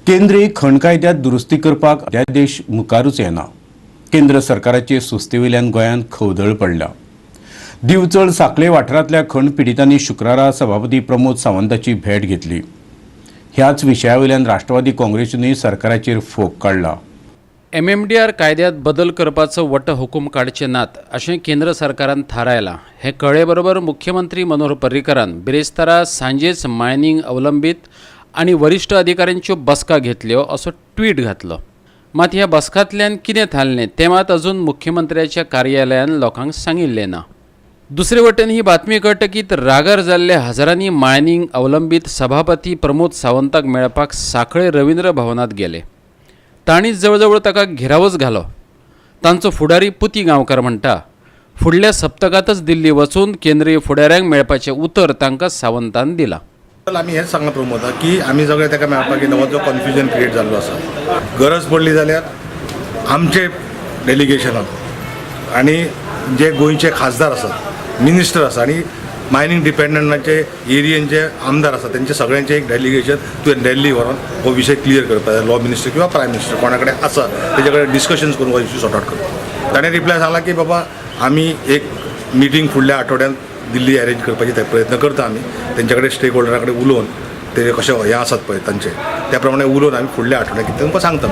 केंद्रीय खण कायद्यात दुरुस्ती करपाक अध्यादेश मुखारूच येना. केंद्र सरकाराचे सुस्तेवयल्यान गोंयांत खवदळ पडला. दिवचल साखळे वाठारांतल्या खण पिडितांनी शुक्रारा सभापती प्रमोद सावंताची भेट घेतली. ह्याच विशया वयल्यान राष्ट्रवादी काँग्रेसीनूय सरकाराचेर फोग काडला. एमएमडीआर कायद्यांत बदल करपाचो वट हुकूम काडचे नात अशें केंद्र सरकारान थारायलां हें कळ्ळे बरोबर मुख्यमंत्री मनोहर पर्रीकारान बिरेस्तारा सांजेच मायनींग अवलंबीत आनी वरिश्ठ अधिकाऱ्यांच्यो बसका घेतल्यो असो ट्वीट घातलो. मात ह्या बसकांतल्यान कितें थारलें तें मात अजून मुख्यमंत्र्याच्या कार्यालयान लोकांक सांगिल्लें ना. दुसरे वटेन ही बातमी कळटकीत रागार जाल्ले हजारांनी मायनींग अवलंबीत सभापती प्रमोद सावंताक मेळपाक साखळे रवींद्र भवनात गेले. तांणी जवळजवळ ताका घेरावच घालो. तांचो फुडारी पुती गांवकार म्हणटा, फुडल्या सप्तकांतच दिल्ली वचून केंद्रीय फुडाऱ्यांक मेळपाचें उतर तांकां सावंतान दिलां. आमी हेंच सांगलां प्रमोदाक की आमी सगळे ताका मेळपाक येता. हो जो कन्फ्युजन क्रिएट जाल्लो आसा, गरज पडली जाल्यार आमचे डेलिगेशनाक आनी जे गोंयचे खासदार आसात, मिनिस्टर आसा आनी मायनींग डिपेंडंटाचे एरियेंचे आमदार आसा, तेंचे सगळ्यांचे एक डेलिगेशन तुवें दिल्ली व्हरोन हो विशय क्लियर करपाक जाय. लॉ मिनिस्टर किंवा प्रायम मिनिस्टर कोणा कडेन आसा तेजे कडेन डिस्कशन्स करून हो इश्यू सॉर्ट आवट करपाक. ताणें रिप्लाय सांगला की बाबा, आमी एक मिटींग फुडल्या आठवड्यांत दिल्ली अरेंज करपाची ते प्रयत्न करता. आमी तेंच्या कडेन, स्टेक होल्डरा कडेन उलोवन, ते कशे हें आसात पळय तांचे, त्या प्रमाणे उलोवन आमी फुडल्या आठवड्यात कितें तुमकां सांगता.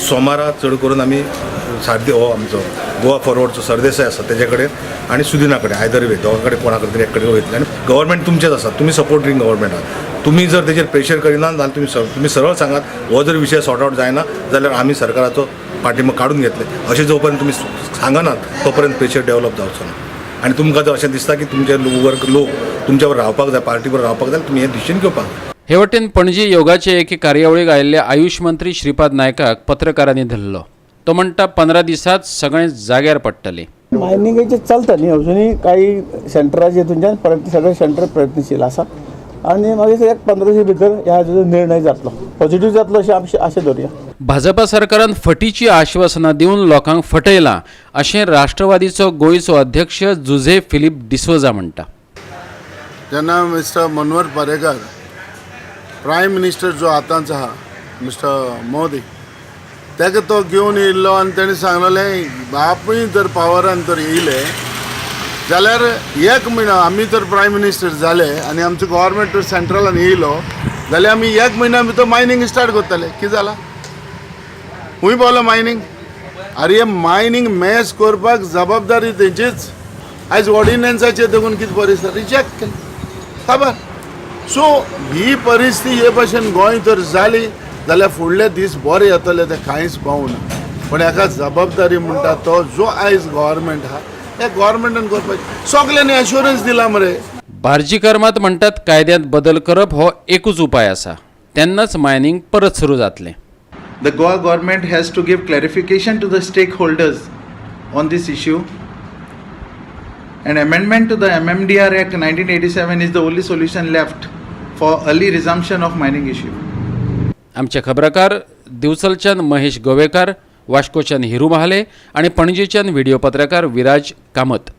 सोमारा चड करून आमी सारदे हो आमचो गोवा फॉरवर्डचो सरदेसाय आसा तेजे कडेन आनी सुदिना कडेन, आयदर वे दोगां कडेन कोणा कडेन तरी एक कडेन वयतले. आनी गव्हर्मेंट तुमचेच आसा, तुमी सपोर्टींग गव्हर्मेंट आहात. तुमी जर तेजेर प्रेशर करिना जाल्यार, तुमी सरळ सांगात, हो जर विशय सॉर्ट आवट जायना जाल्यार आमी सरकाराचो पाठिंबो काडून घेतले अशें जो पर्यंत तुमी सांगनात तो पर्यंत प्रेशर डेव्हलप जावचो ना. आनी तुमकां जर अशें दिसता की तुमचे वर्क लोक तुमच्या रावपाक जाय, पार्टी बरोबर रावपाक जाय, तुमी हें डिसिजन घेवपाक जाय. हे वटेन पणजी योगाचे एके कार्यावळीक आयिल्ले आयुष मंत्री श्रीपाद नायकाक पत्रकारांनी धरलो. तो म्हणटा, 15 दिसात सगळें जाग्यार पडटलें. मायनिंगेचे चलता न्ही अजुनूय. काही सेंटराचे तुमच्यान प्रयत्न, सगळे सेंटर प्रयत्नशील आसा आनी मागीर एक 15 दिसा भितर ह्या हाजो निर्णय जातलो, पॉझिटीव जातलो अशें आमची आशा धरुया. भाजपा सरकारान फटीची आश्वासनां दिवन लोकांक फटयलां अशें राष्ट्रवादीचो गोंयचो अध्यक्ष जुझे फिलीप डिसोजा म्हणटा. जेन्ना mister Manohar Parrikar prime minister जो आतांचो आहा, मिस्टर मोदी, ताका तो घेवन येयल्लो आनी तेणें सांगलेलें, बापूय जर पावरान तर येयले जाल्यार एक म्हयनो, आमी जर प्रायम मिनिस्टर जाले आनी आमचो गव्हर्मेंट सेंट्रलान येयलो जाल्यार आमी एक म्हयन्या भितर मायनींग स्टार्ट करतले. कितें जालां? खूंय पावलो मायनींग? आरे, मायनींग मॅस करपाक जबाबदारी तेंचीच. आयज ऑर्डिनन्साचेर देखून कितें परिस्थिती, रिजेक्ट केली खबर. सो ही परिस्थिती हे भशेन गोंय जर जाली जाल्यार फुडले दीस बरे येतले ते कांयच पावना. पूण हाका जबाबदारी म्हणटा तो जो आयज गव्हर्मेंट आहा, त्या गव्हर्मेंटान करपाची. सगल्यांनी एश्योरन्स दिला मरे. बार्जीकर मात म्हणटात, कायद्यांत बदल करप हो एकूच उपाय आसा, तेन्नाच मायनींग परत सुरू जातलें. The Goa government has to give clarification to the stakeholders on this issue. An amendment to the MMDR Act 1987 is the only solution left for early resumption of mining issue. आमचे खबराकार दिवचलच्यान महेश गोवेकार, वास्कोच्यान हिरू महाले आणि पणजेच्यान video पत्रकार विराज कामत.